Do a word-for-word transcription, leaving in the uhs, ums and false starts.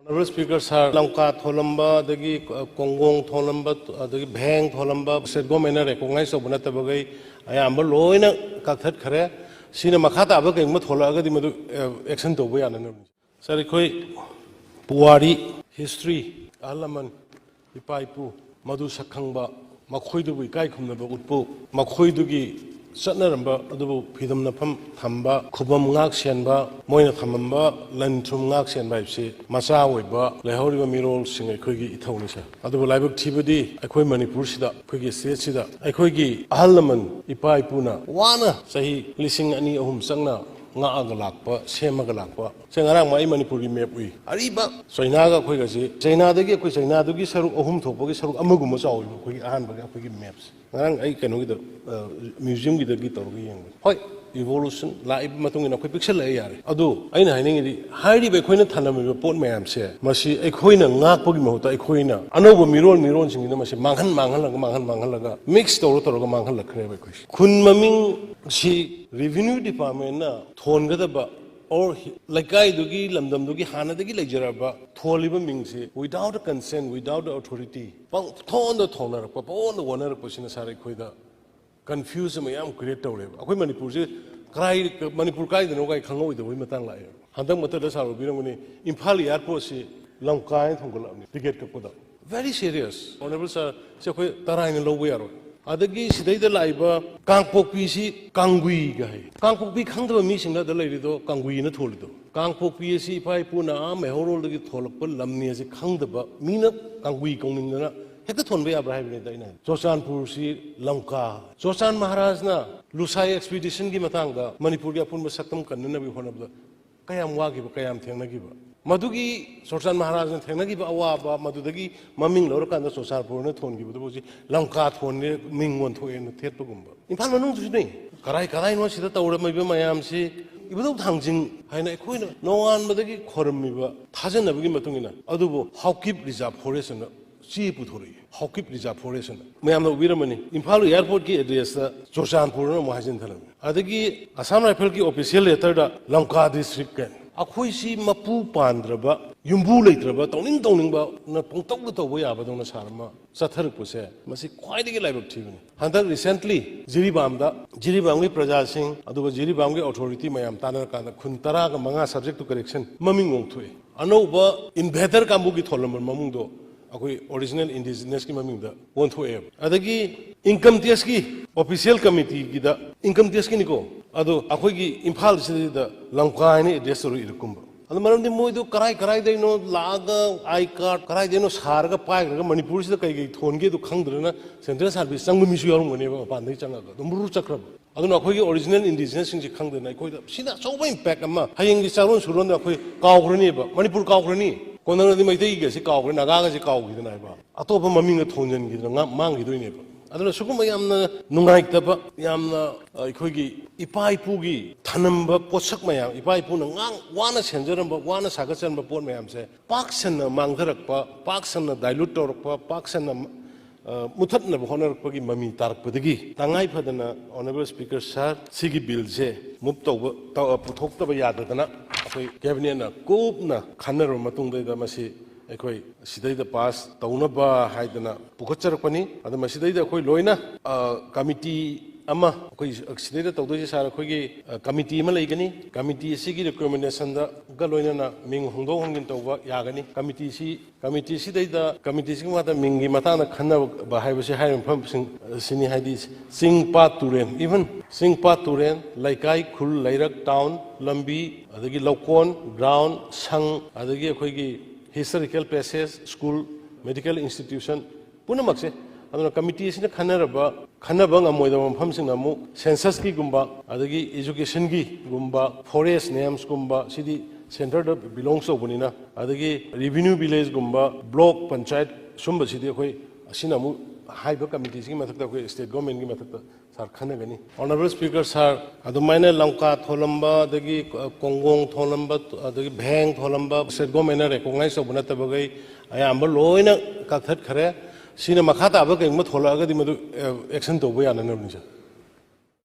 Honorable Speaker Sir, ꯂꯝꯀꯥ ꯊꯣꯜꯂꯝꯕ, ꯑꯗꯒꯤ ꯀꯣꯡꯒꯣꯡ ꯊꯣꯜꯂꯝꯕ, ꯑꯗꯒꯤ ꯚꯦꯡ ꯊꯣꯜꯂꯝꯕ, state government ꯅ recognize ꯇꯧꯕ ꯅꯠꯇꯕꯈꯩ ꯑꯌꯥꯝꯕ ꯂꯣꯏꯅ ꯀꯛꯊꯠꯈ꯭ꯔꯦ꯫ ꯁꯤꯅ ꯃꯈꯥ ꯇꯥꯕ ꯀꯩꯒꯨꯝꯕ ꯊꯣꯛꯂꯛꯑꯒꯗꯤ ꯃꯗꯨ, ꯑꯦ, action ꯇꯧꯕ ꯌꯥꯅꯅꯕꯅꯤ꯫ Sir, ꯑꯩꯈꯣꯏ ꯄꯨꯋꯥꯔꯤ, history, ꯑꯍꯜ ꯂꯃꯟ, ꯏꯄꯥ ꯏꯄꯨ, ꯃꯗꯨ ꯁꯛ ꯈꯪꯕ, ꯃꯈꯣꯏꯗꯨꯕꯨ ꯏꯀꯥꯏ ꯈꯨꯝꯅꯕ ꯎꯠꯄ, ꯃꯈꯣꯏꯗꯨꯒꯤ ꯆꯠꯅꯔꯝꯕ ꯑꯗꯨꯕꯨ ꯐꯤꯗꯝꯅꯐꯝ ꯊꯝꯕ, ꯈꯨꯕꯝ ꯉꯥꯛ ꯁꯦꯟꯕ, ꯃꯣꯏꯅ ꯊꯝꯃꯝꯕ ꯂꯟ ꯊꯨꯝ ꯉꯥꯛ ꯁꯦꯟꯕ ꯍꯥꯏꯕꯁꯤ ꯃꯆꯥ ꯑꯣꯏꯕ ꯂꯩꯍꯧꯔꯤꯕ ꯃꯤꯔꯣꯜꯁꯤꯡ ꯑꯩꯈꯣꯏꯒꯤ ꯏꯊꯧꯅꯤ, sir꯫ ꯑꯗꯨꯕꯨ ꯂꯥꯏꯕꯛ ꯊꯤꯕꯗꯤ ꯑꯩꯈꯣꯏ ꯃꯅꯤꯄꯨꯔꯁꯤꯗ, ꯑꯩꯈꯣꯏꯒꯤ state ꯁꯤꯗ ꯑꯩꯈꯣꯏꯒꯤ ꯑꯍꯜ ꯂꯃꯟ ꯏꯄꯥ ꯏꯄꯨꯅ ꯋꯥꯅ ꯆꯍꯤ ꯂꯤꯁꯤꯡ ꯑꯅꯤ ꯑꯍꯨꯝ ꯆꯪꯅ ꯉꯥꯛꯑꯒ ꯂꯥꯛꯄ, ꯁꯦꯝꯃꯒ ꯂꯥꯛꯄ꯫ ꯁꯦ, ꯉꯔꯥꯡ ꯑꯩ ꯃꯅꯤꯄꯨꯔꯒꯤ map ꯎꯏ꯫ ꯑꯔꯤꯕ ꯆꯩꯅꯥꯒ ꯑꯩꯈꯣꯏꯒꯁꯤ, ꯆꯩꯅꯥꯗꯒꯤ ꯑꯩꯈꯣꯏ ꯆꯩꯅꯥꯗꯨꯒꯤ ꯁꯔꯨꯛ ꯑꯍꯨꯝ ꯊꯣꯛꯄꯒꯤ ꯁꯔꯨꯛ ꯑꯃꯒꯨꯝꯕ ꯆꯥꯎꯋꯦꯕ ꯑꯩꯈꯣꯏꯒꯤ ꯑꯍꯥꯟꯕꯒꯤ ꯑꯩꯈꯣꯏꯒꯤ map ꯁꯦ꯫ ꯉꯔꯥꯡ ꯑꯩ ꯀꯩꯅꯣꯒꯤꯗ, ꯑ, museum ꯒꯤꯗꯒꯤ ꯇꯧꯔꯒ ꯌꯦꯡꯕꯅꯤ꯫ ꯍꯣꯏ, evolution ꯂꯥꯛꯏꯕ ꯃꯇꯨꯡ ꯏꯟꯅ ꯑꯩꯈꯣꯏ ꯄꯤꯛꯁꯜꯂꯛꯑꯦ, ꯌꯥꯔꯦ꯫ ꯑꯗꯨ ꯑꯩꯅ ꯍꯥꯏꯅꯤꯡꯉꯤꯗꯤ, ꯍꯥꯏꯔꯤꯕ ꯑꯩꯈꯣꯏꯅ ꯊꯅꯝꯃꯤꯕ ꯄꯣꯠ ꯃꯌꯥꯝꯁꯦ, ꯃꯁꯤ ꯑꯩꯈꯣꯏꯅ ꯉꯥꯛꯄꯒꯤ ꯃꯍꯨꯠꯇ ꯑꯩꯈꯣꯏꯅ ꯑꯅꯧꯕ ꯃꯤꯔꯣꯜ ꯃꯤꯔꯣꯟꯁꯤꯡꯁꯤꯅ ꯃꯁꯤ ꯃꯥꯡꯍꯟ ꯃꯥꯡꯍꯜꯂꯒ, ꯃꯥꯡꯍꯟ ꯃꯥꯡꯍꯜꯂꯒ, mix ꯇꯧꯔ ꯇꯧꯔꯒ ꯃꯥꯡꯍꯜꯂꯛꯈ꯭ꯔꯦꯕ ꯑꯩꯈꯣꯏꯁꯦ꯫ ꯈꯨꯟ ꯃꯃꯤꯡ ꯁꯤ revenue department ꯅ ꯊꯣꯟꯒꯗꯕ, or ꯂꯩꯀꯥꯏꯗꯨꯒꯤ, ꯂꯝꯗꯝꯗꯨꯒꯤ ꯍꯥꯟꯅꯗꯒꯤ ꯂꯩꯖꯔꯕ ꯊꯣꯜꯂꯤꯕ ꯃꯤꯡꯁꯤ without a consent, without a authority, ꯄꯪꯊꯣꯟꯗ ꯊꯣꯟꯅꯔꯛꯄ, ꯄꯪꯑꯣꯟꯗ ꯑꯣꯟꯅꯔꯛꯄꯁꯤꯅ, sir, ꯑꯩꯈꯣꯏꯗ confuse ꯑꯃ ꯌꯥꯝ create ꯇꯧꯔꯦꯕ꯫ ꯑꯩꯈꯣꯏ ꯃꯅꯤꯄꯨꯔꯁꯦ ꯀꯔꯥꯏ, ꯃꯅꯤꯄꯨꯔ ꯀꯥꯏꯗꯅꯣ ꯀꯥꯏ ꯈꯪꯍꯧꯗꯕꯒꯤ ꯃꯇꯥꯡ ꯂꯥꯛꯑꯦꯕ꯫ ꯍꯟꯗꯛ ꯃꯇꯝꯗ sir ꯎꯕꯤꯔꯝꯒꯅꯤ, ꯏꯝꯐꯥꯜ airport ꯁꯤ ꯂꯝꯀꯥ ꯍꯥꯏꯅ ꯊꯣꯟꯒꯠꯂꯛꯑꯕꯅꯤ ticket ꯀꯛꯄꯗ꯫ Very serious, Honorable Sir, ꯁꯤ ꯑꯩꯈꯣꯏ ꯇꯔꯥꯏꯅ ꯂꯧꯕ ꯌꯥꯔꯣꯏ꯫ ꯑꯗꯒꯤ ꯁꯤꯗꯩꯗ ꯂꯥꯛꯏꯕ ꯀꯥꯡꯄꯣꯛꯄꯤꯁꯤ ꯀꯥꯡꯒꯨꯏꯒ ꯍꯥꯏ꯫ ꯀꯥꯡꯄꯣꯛꯄꯤ ꯈꯪꯗꯕ ꯃꯤꯁꯤꯡꯅ ꯑꯗ ꯂꯩꯔꯤꯗꯣ ꯀꯥꯡꯒꯨꯏꯅ ꯊꯣꯜꯂꯤꯗꯣ꯫ ꯀꯥꯡꯄꯣꯛꯄꯤ ꯑꯁꯤ ꯏꯄꯥ ꯏꯄꯨꯅ ꯑꯥ ꯃꯩꯍꯧꯔꯣꯜꯗꯒꯤ ꯊꯣꯜꯂꯛꯄ ꯂꯝꯅꯤ ꯑꯁꯤ ꯈꯪꯗꯕ ꯃꯤꯅ ꯀꯥꯡꯒꯨꯏ ꯀꯧꯅꯤꯡꯗꯅ ꯍꯦꯛꯇ ꯊꯣꯟꯕ ꯌꯥꯕ꯭ꯔꯥ ꯍꯥꯏꯕꯅꯤꯗ ꯑꯩꯅ ꯍꯥꯏ꯫ ꯆꯨꯔꯆꯥꯟꯄꯨꯔꯁꯤ ꯂꯝꯀꯥ꯫ ꯆꯨꯔꯆꯥꯟ ꯃꯍꯥꯔꯥꯖꯅ ꯂꯨꯁꯥꯏ expedition ꯒꯤ ꯃꯇꯥꯡꯗ ꯃꯅꯤꯄꯨꯔꯒꯤ ꯑꯄꯨꯟꯕ ꯁꯛꯇꯝ ꯀꯟꯅꯅꯕꯒꯤ ꯍꯣꯠꯅꯕꯗ ꯀꯌꯥꯝ ꯋꯥꯈꯤꯕ, ꯀꯌꯥꯝ ꯊꯦꯡꯅꯈꯤꯕ꯫ ꯃꯗꯨꯒꯤ ꯆꯨꯔꯆꯥꯟ ꯃꯍꯥꯔꯥꯖꯅ ꯊꯦꯡꯅꯈꯤꯕ ꯑꯋꯥꯕ, ꯃꯗꯨꯗꯒꯤ ꯃꯃꯤꯡ ꯂꯧꯔꯀꯥꯟꯗ ꯆꯨꯔꯆꯥꯟꯄꯨꯔꯅ ꯊꯣꯟꯈꯤꯕꯗꯨꯕꯨ ꯍꯧꯖꯤꯛ ꯂꯝꯀꯥ ꯊꯣꯟꯅꯦ, ꯃꯤꯡ ꯑꯣꯟꯊꯣꯛꯑꯦꯅ ꯊꯦꯠꯄꯒꯨꯝꯕ꯫ ꯏꯝꯐꯥꯜ ꯃꯅꯨꯡꯗꯁꯨꯅꯦ, ꯀꯔꯥꯏ ꯀꯔꯥꯏꯅꯣ ꯁꯤꯗ ꯇꯧꯔꯝꯃꯤꯕ ꯃꯌꯥꯝꯁꯤ꯫ ꯏꯕꯨꯙꯧ ꯊꯥꯡꯖꯤꯡ ꯍꯥꯏꯅ ꯑꯩꯈꯣꯏꯅ ꯅꯣꯡꯉꯥꯟꯕꯗꯒꯤ ꯈꯣꯏꯔꯝꯃꯤꯕ ꯊꯥꯖꯅꯕꯒꯤ ꯃꯇꯨꯡ ꯏꯟꯅ ꯑꯗꯨꯕꯨ ꯍꯥꯎꯀꯤꯞ reserve forest ꯑꯅ ꯆꯦ ꯄꯨꯊꯣꯔꯛꯏ꯫ ꯍꯥꯎꯀꯤꯞ reserve forest ꯑꯅ꯫ ꯃꯌꯥꯝꯅ ꯎꯕꯤꯔꯝꯃꯅꯤ, ꯏꯝꯐꯥꯜ airport ꯀꯤ address ꯇ ꯆꯨꯔꯆꯥꯟꯄꯨꯔꯅ ꯑꯃꯨꯛ ꯍꯥꯏꯖꯤꯟ ꯊꯝꯂꯝꯃꯤ꯫ ꯑꯗꯒꯤ Assam Rifle ꯒꯤ official letter ꯗ ꯂꯝꯀꯥ district ꯀꯥꯏꯅ꯫ ꯑꯩꯈꯣꯏꯁꯤ ꯃꯄꯨ ꯄꯥꯟꯗ꯭ꯔꯕ, ꯌꯨꯝꯕꯨ ꯂꯩꯇ꯭ꯔꯕ, ꯇꯧꯅꯤꯡ ꯇꯧꯅꯤꯡꯕꯅ ꯄꯪꯇꯧꯗ ꯇꯧꯕ ꯌꯥꯕꯗꯧꯅ ꯁꯥꯔ ꯑꯃ ꯆꯠꯊꯔꯛꯄꯁꯦ, ꯃꯁꯤ ꯈ꯭ꯋꯥꯏꯗꯒꯤ ꯂꯥꯏꯕꯛ ꯊꯤꯕꯅꯤ꯫ ꯍꯟꯗꯛ recently ꯖꯤꯔꯤꯕꯥꯝꯗ, ꯖꯤꯔꯤꯕꯥꯝꯒꯤ ꯄ꯭ꯔꯖꯥꯁꯤꯡ ꯑꯗꯨꯒ ꯖꯤꯔꯤꯕꯥꯝꯒꯤ authority ꯃꯌꯥꯝ ꯇꯥꯟꯅꯔꯀꯥꯟꯗ ꯈꯨꯟ ꯇꯔꯥꯒ ꯃꯉꯥ subject to correction ꯃꯃꯤꯡ ꯑꯣꯟꯊꯣꯛꯑꯦ꯫ ꯑꯅꯧꯕ invader ꯀꯥꯡꯕꯨꯒꯤ ꯊꯣꯜꯂꯝꯕ ꯃꯃꯤꯡꯗꯣ ꯑꯩꯈꯣꯏ original indigenous ꯀꯤ ꯃꯃꯤꯡꯗ ꯑꯣꯟꯊꯣꯛꯑꯦꯕ꯫ ꯑꯗꯒꯤ income tax ꯀꯤ official committee ꯒꯤꯗ, income tax ꯀꯤꯅꯤꯀꯣ, ꯑꯗꯣ ꯑꯩꯈꯣꯏꯒꯤ ꯏꯝꯐꯥꯜꯁꯤꯗ ꯂꯝꯀꯥ ꯍꯥꯏꯅ address ꯇꯧꯔ ꯏꯔꯛꯀꯨꯝꯕ꯫ ꯑꯗꯣ ꯃꯔꯝꯗꯤ ꯃꯣꯏꯗꯣ ꯀꯔꯥꯏ ꯀꯔꯥꯏꯗꯩꯅꯣ ꯂꯥꯛꯑꯒ I card ꯀꯔꯥꯏꯗꯩꯅꯣ ꯁꯥꯔꯒ ꯄꯥꯏꯈ꯭ꯔꯒ ꯃꯅꯤꯄꯨꯔꯁꯤꯗ ꯀꯩ ꯀꯩ ꯊꯣꯟꯒꯦꯗꯣ ꯈꯪꯗ꯭ꯔꯅ central service ꯆꯪꯕ ꯃꯤꯁꯨ ꯌꯥꯎꯔꯝꯒꯅꯦꯕ, ꯃꯄꯥꯟꯗꯒꯤ ꯆꯪꯉꯒ ꯑꯗꯨꯝ ꯃꯔꯨ ꯆꯠꯈ꯭ꯔꯕ꯫ ꯑꯗꯨꯅ ꯑꯩꯈꯣꯏꯒꯤ original indigenous ꯁꯤꯡꯁꯦ ꯈꯪꯗꯅ ꯑꯩꯈꯣꯏꯗ ꯁꯤꯅ ꯑꯆꯧꯕ impact ꯑꯃ, ꯍꯌꯦꯡꯒꯤ ꯆꯥꯔꯣꯟ ꯁꯨꯔꯣꯟꯗ ꯑꯩꯈꯣꯏ ꯀꯥꯎꯈ꯭ꯔꯅꯦꯕ꯫ ꯃꯅꯤꯄꯨꯔ ꯀꯥꯎꯈ꯭ꯔꯅꯤ, ꯀꯣꯟꯅꯔꯗꯤ ꯃꯩꯇꯩꯒꯁꯦ ꯀꯥꯎꯈ꯭ꯔꯅꯤ, ꯅꯥꯒꯥꯒꯁꯦ ꯀꯥꯎꯈꯤꯗꯅ ꯍꯥꯏꯕ, ꯑꯇꯣꯞꯄ ꯃꯃꯤꯡꯒ ꯊꯣꯟꯖꯤꯟꯈꯤꯗꯅ ꯉꯥ-, ꯃꯥꯡꯈꯤꯗꯣꯏꯅꯦꯕ꯫ ꯑꯗꯨꯅ ꯁꯤꯒꯨꯝꯕ ꯌꯥꯝꯅ ꯅꯨꯡꯉꯥꯏꯇꯕ, ꯌꯥꯝꯅ, ꯑ, ꯑꯩꯈꯣꯏꯒꯤ ꯏꯄꯥ ꯏꯄꯨꯒꯤ ꯊꯅꯝꯕ ꯄꯣꯠꯁꯛ ꯃꯌꯥꯝ, ꯏꯄꯥ ꯏꯄꯨꯅ ꯉꯥꯡ-, ꯋꯥꯅ ꯁꯦꯝꯖꯔꯝꯕ, ꯋꯥꯅ ꯁꯥꯒꯠꯆꯔꯝꯕ ꯄꯣꯠ ꯃꯌꯥꯝꯁꯦ ꯄꯥꯛ ꯁꯟꯅ ꯃꯥꯡꯊꯔꯛꯄ, ꯄꯥꯛ ꯁꯟꯅ dilute ꯇꯧꯔꯛꯄ, ꯄꯥꯛ ꯁꯟꯅ, ꯑ, ꯃꯨꯊꯠꯅꯕ ꯍꯣꯠꯅꯔꯛꯄꯒꯤ ꯃꯃꯤ ꯇꯥꯔꯛꯄꯗꯒꯤ ꯇꯉꯥꯏ ꯐꯗꯅ Honourable Speaker Sir, ꯁꯤꯒꯤ bill ꯁꯦ move ꯇꯧꯕ, ꯇꯧ-, ꯄꯨꯊꯣꯛꯇꯕ ꯌꯥꯗꯗꯅ ꯑꯩꯈꯣꯏ cabinet ꯅ ꯀꯨꯞꯅ ꯈꯟꯅꯔꯕ ꯃꯇꯨꯡꯗꯩꯗ ꯃꯁꯤ ꯑꯩꯈꯣꯏ ꯁꯤꯗꯩꯗ pass ꯇꯧꯅꯕ ꯍꯥꯏꯗꯅ ꯄꯨꯈꯠꯆꯔꯛꯄꯅꯤ꯫ ꯑꯗꯨ ꯃꯁꯤꯗꯩꯗ ꯑꯩꯈꯣꯏ ꯂꯣꯏꯅ, ꯑ, committee ꯑꯃ, ꯑꯩꯈꯣꯏ ꯁꯤꯗꯩꯗ ꯇꯧꯗꯣꯏꯁꯦ sir, ꯑꯩꯈꯣꯏꯒꯤ, ꯑ, committee ꯑꯃ ꯂꯩꯒꯅꯤ꯫ Committee ꯑꯁꯤꯒꯤ recommendation ꯗꯒ ꯂꯣꯏꯅꯅ ꯃꯤꯡ ꯍꯣꯡꯗꯣꯛ ꯍꯣꯡꯖꯤꯟ ꯇꯧꯕ ꯌꯥꯒꯅꯤ꯫ Committee ꯁꯤ, committee ꯁꯤꯗꯩꯗ, committee ꯁꯤꯒꯤ ꯃꯊꯛꯇ ꯃꯤꯡꯒꯤ ꯃꯇꯥꯡꯗ ꯈꯟꯅꯕ ꯍꯥꯏꯕꯁꯤ ꯍꯥꯏꯔꯤꯕ ꯃꯐꯝꯁꯤꯡ ꯑꯁꯤꯅꯤ, ꯍꯥꯏꯗꯤ ꯆꯤꯡ, ꯄꯥꯠ, ꯇꯨꯔꯦꯟ, even ꯆꯤꯡ, ꯄꯥꯠ, ꯇꯨꯔꯦꯟ, ꯂꯩꯀꯥꯏ, ꯈꯨꯜ, ꯂꯩꯔꯛ, town, ꯂꯝꯕꯤ, ꯑꯗꯒꯤ ꯂꯧꯀꯣꯟ, ground, ꯁꯪ, ꯑꯗꯒꯤ ꯑꯩꯈꯣꯏꯒꯤ historical places, school, medical institution, ꯄꯨꯝꯅꯃꯛꯁꯦ꯫ ꯑꯗꯨꯅ committee ꯑꯁꯤꯅ ꯈꯟꯅꯔꯕ, ꯈꯟꯅꯕ ꯉꯝꯃꯣꯏꯗꯕ ꯃꯐꯝꯁꯤꯡꯅ ꯑꯃꯨꯛ census ꯀꯤꯒꯨꯝꯕ, ꯑꯗꯒꯤ education ꯒꯤꯒꯨꯝꯕ, forest names ꯀꯨꯝꯕ, ꯁꯤꯗꯤ centre ꯗ belongs ꯇꯧꯕꯅꯤꯅ, ꯑꯗꯒꯤ revenue village ꯒꯨꯝꯕ, block ꯄꯟꯆꯥꯌꯠ ꯁꯨꯝꯕꯁꯤꯗꯤ ꯑꯩꯈꯣꯏ ꯑꯁꯤꯅ ꯑꯃꯨꯛ ꯍꯥꯏꯔꯤꯕ committee ꯁꯤꯒꯤ ꯃꯊꯛꯇ ꯑꯩꯈꯣꯏ state government ꯀꯤ ꯃꯊꯛꯇ sir ꯈꯟꯅꯒꯅꯤ꯫ Honourable Speaker Sir, ꯑꯗꯨꯃꯥꯏꯅ ꯂꯝꯀꯥ ꯊꯣꯜꯂꯝꯕ, ꯑꯗꯒꯤ ꯀꯣꯡꯒꯣꯡ ꯊꯣꯜꯂꯝꯕ, ꯑꯗꯒꯤ ꯚꯦꯡ ꯊꯣꯜꯂꯝꯕ state government ꯅ recognize ꯇꯧꯕ ꯅꯠꯇꯕꯈꯩ ꯑꯌꯥꯝꯕ ꯂꯣꯏꯅ ꯀꯛꯊꯠꯈ꯭ꯔꯦ꯫ ꯁꯤꯅ ꯃꯈꯥ ꯇꯥꯕ ꯀꯔꯤꯒꯨꯝꯕ ꯊꯣꯛꯂꯛꯑꯒꯗꯤ ꯃꯗꯨ, ꯑꯦ, action ꯇꯧꯕ ꯌꯥꯅꯅꯕꯅꯤ, sir꯫